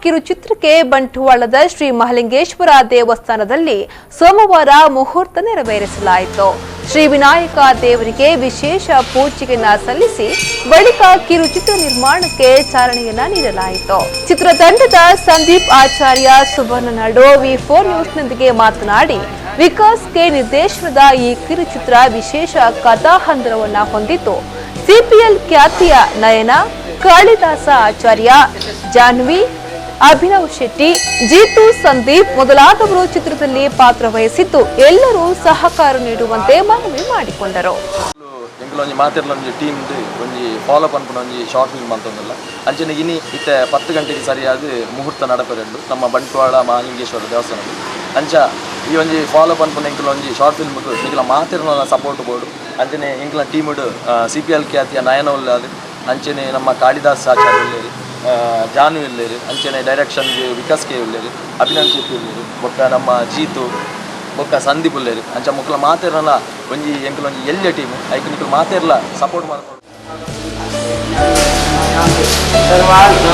ಕಿರುಚಿತ್ರಕ್ಕೆ ಬಂಟ್ವಾಳದ ಶ್ರೀ ಮಹಲಿಂಗೇಶ್ವರ ದೇವಸ್ಥಾನದಲ್ಲಿ ಸೋಮವಾರ ಮುಹೂರ್ತ ನೆರವೇರಿಸಲಾಯಿತು. ಶ್ರೀ ವಿನಾಯಕ ದೇವರಿಗೆ ವಿಶೇಷ ಪೂಜೆಯನ್ನ ಸಲ್ಲಿಸಿ ಬಳಿಕ ಕಿರುಚಿತ್ರ ನಿರ್ಮಾಣಕ್ಕೆ ಚಾಲನೆಯನ್ನ ನೀಡಲಾಯಿತು. ಚಿತ್ರತಂಡದ ಸಂದೀಪ್ ಆಚಾರ್ಯ ಸುವರ್ಣನಾಡು ವಿ4 ನ್ಯೂಸ್ನೊಂದಿಗೆ ಮಾತನಾಡಿ, ವಿಕಾಸ್ ಕೆ ನಿರ್ದೇಶನದ ಈ ಕಿರುಚಿತ್ರ ವಿಶೇಷ ಕಥಾಹಂದರವನ್ನ ಹೊಂದಿದ್ದು, ಸಿಪಿಎಲ್ ಖ್ಯಾತಿಯ ನಯನ, ಕಾಳಿದಾಸ ಆಚಾರ್ಯ, ಜಾನ್ವಿ, ಅಭಿನವ್ ಶೆಟ್ಟಿ, ಜೀತು, ಸಂದೀಪ್ ಮೊದಲಾದವರು ಚಿತ್ರದಲ್ಲಿ ಪಾತ್ರ ವಹಿಸಿದ್ದು, ಎಲ್ಲರೂ ಸಹಕಾರ ನೀಡುವಂತೆ ಮನವಿ ಮಾಡಿಕೊಂಡರು. ಎಂಕುಲು ಒಂಜಿ ಮಾತೆರ್ಲ ಒಂಜಿ ಟೀಮ್ ಒಂಜಿ ಫಾಲೋ ಪನ್ಪುನ ಒಂಜಿ ಶಾರ್ಟ್ ಫಿಲ್ಮ್ ಅಂತಂದಲ್ಲ. ಅಂಚನೆ ಇನಿ ಇತ್ತೆ 10 ಗಂಟೆಗೆ ಸರಿಯಾದ ಮುಹೂರ್ತ ನಡಪರೆಂಡು ನಮ್ಮ ಬಂಟ್ವಾಳ ಮಹಾಲಿಂಗೇಶ್ವರ ದೇವಸ್ಥಾನದ. ಅಂಚ ಈ ಒಂಜಿ ಫಾಲೋ ಪನ್ಪುನ ಎಂಕುಲು ಒಂಜಿ ಶಾರ್ಟ್ ಫಿಲ್ಮ್ ನಿಕಲ ಮಾತೆರ್ನ ಸಪೋರ್ಟ್ ಬೋಡು. ಅಂಚನೆ ಎಂಕಲ ಟೀಮ್ಡ್ ಸಿಪಿಎಲ್ ಖ್ಯಾತಿಯ ನಯನ ಉಲ್ಲಾದ್, ಅಂಚನೆ ನಮ್ಮ ಕಾಳಿದಾಸ್ ಆಚಾರ್ಯ ಉಲ್ಲೇರು, ಜಾನು ಉಲ್ಲೇರು, ಅಂಚನೆ ಡೈರೆಕ್ಷನ್ ವಿಕಾಸ್ ಕೆ ಉಲ್ಲೇರು, ಅಭಿನಂದ್ ಶೆಟ್ಟಿ ಉಲ್ಲೇರು, ಬೊಕ್ಕ ನಮ್ಮ ಜೀತು ಬೊಕ್ಕ ಸಂದೀಪ್ ಉಲ್ಲೇರು. ಅಂಚ ಮುಕ್ಲ ಮಾತೆರ್ನಲ ಒಂಜಿ ಎಂಕುಲು ಒಂಜಿ ಎಲ್ಯ ಟೀಮ್. ಐಕ್ ನಿಕುಲು ಮಾತೆರ್ಲ ಸಪೋರ್ಟ್ ಮಾಡ್ಕೊಂಡು. ಸರ್ವಾರ್ಥ.